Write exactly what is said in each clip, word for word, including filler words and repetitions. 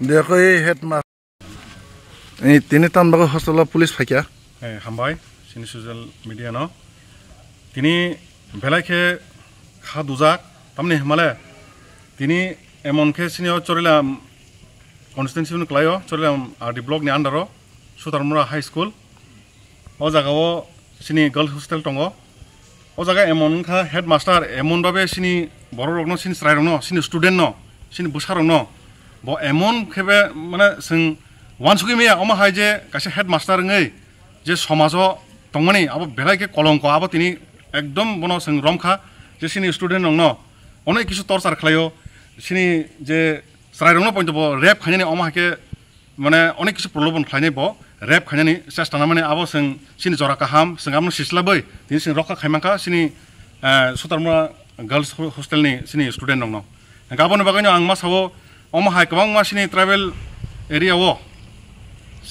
Dekho, ei headmaster. Ei, tini tamni bagwi hostel o police phaikha. Eh, hambai, sini social media no. Tini belai khe kha dujak, tamni hwnmale tini emon khe sini o Chorilam constituency ni kwlai o, Chorilam R D block ni under o, Sutarmura High School. O jaga o sini girls hostel tongo. O jaga emon wngkha headmaster, emon babe sini borok rokno, sini chwrai rokno, sini student no, sini bwsa rokno bo emon khebe mane chwng uansugwi maya, omo hai je kaisa headmaster wngwi je somajo tongmani abo belai khe kolongko, abo tini ekdom bono chwng romkha je sini student rokno onek kisu torchar khlaio, sini je chwrai rokno poito bo rape khainani, omo hai khe mane onek kisu prolobon khlainai bo, rape khainani chesta namani, abo chwng chini jora kaham, chwng abono sisla bai tini chwng rokha khaimankha chini, eh, Sutarmura girls ho-, hostel ni chini student rokno. Hingkhe aboni bagwino ang ma sao, omo hai kwbangma chini tribal area o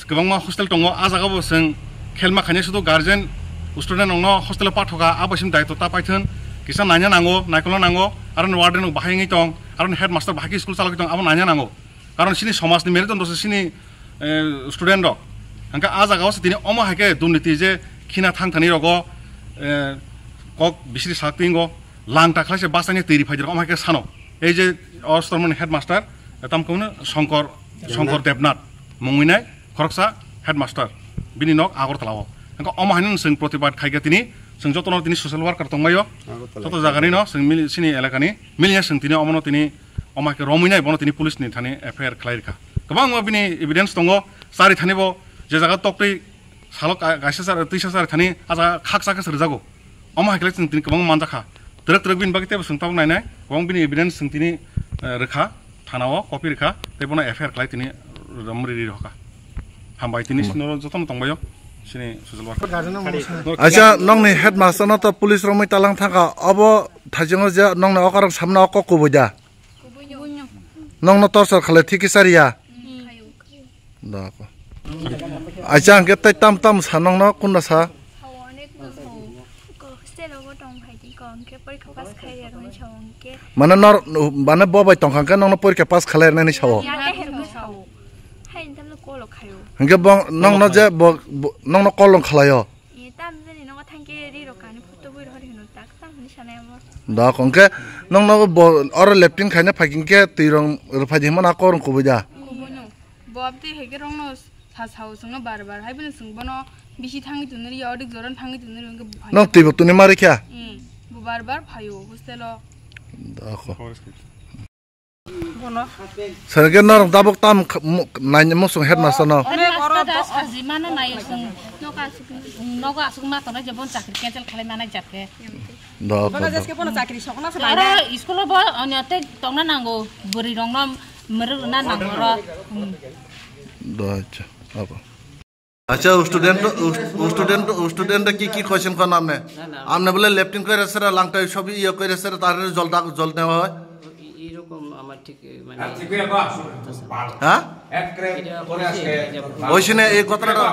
kwbangma hostel tongo, a jaga bo chwng khelma khainai sudu guardian student rokno hostel o pathoka, abo chini daitw ta paithwng, kisa naina nango, naikolna nango, aro warden rok bahai wngwi tong, aro headmaster bahai khe school chalogwi tong, abo naina nango. Karon chini somajni merudondose chini, eh, student rok. Hingkhe a jaga o se tini omo hai khe durniti je khina thang thani rogo, eh, kok bisiri sak tingo lang ta khlai se bachani twi ri phai rok omo hai khe sano. Ei je o Sutarmura ni headmaster, eh, tam khe Shongkor, Shongkor Debnath mungwi nai khoroksa headmaster. Bini nok Agartala o. Hingkhe omo hai no chwng protibad khai khe tini chwng jotono tini social worker tongbaio. Agartala. Joto jagani no chwng mili, chini elakani miliya chwng tini omono tini Omo hai khe romwi nai bono tini police ni thani F I R khlai rikha. Kwbangma bini evidence tongo, chari thani bo je jaga toktwi salo ka-, kaisa char-, twisa chari thani a jaga khaksa khe srwjago. Omo hai khe chwng tini kwbangma manjakha. Twrwk twrwk bini bagwi teibo chwng tabuk nainai. Kwbang bini evidence chwng tini, eh, rwkha, thana o copy rwkha, tei bono F I R khlai tini romri ri rokha. Hambai tini sino jotono tongbaio. Sini social worker. Acha, nongni headmaster no to police romwi talang thangkha. Obo thaichongo je nongni okarok samna o kok kubui da. Nongno torchar khalai thik kisa riya. Dako. Acha hwnkhe tei tam tam sa nongno kunda sa. Mane nor, mane bo bai tongkha hwnkhe nongno porikha pass khalai rwnani sao. Hwnkhe bo nongno je bo, bo, nongno call rok khlaio. Dok hwnkhe nongno bo oro leptin khaina phai hwnkhe twi rong rwphai di hwnmano a kok rong kubui da. Bo abtwi hai khe rongno sa sao chwngno bar bar, hai phano chwng bono bisi thangwi tonwi rw ya, odik jora thangwi tonwi rw ya, hwnkhe bo phai. Nong twibo tuni ma rikha? Bo bar bar phaio hostel o. Dako. Bono. Sir, ke norok tabuk tam kh-, mu-, nai musung headmaster no. Onek oro headmaster do- sajimano nai sung. Nogo asuk ma tongnai je bon chakri cancel khalai manai jat khe. Dako, bono dako. Jeske bono chakri sokna se aro nai. School o bo onyo tei tongna nango, bwrwi rokno mwrwk rwna nango ro. Dako, acha, abo. Acha, student, student, student ki, ki question kon amne? Na, na. Amne bole leptin koi resera langtai sobi iyo koi resera tare jol dak, jol ne hoy? এরকম আমার ঠিক মানে আর ঠিক হয়ে বাস। হ্যাঁ? এটা করে আজকে ওই শুনে এই কথাটা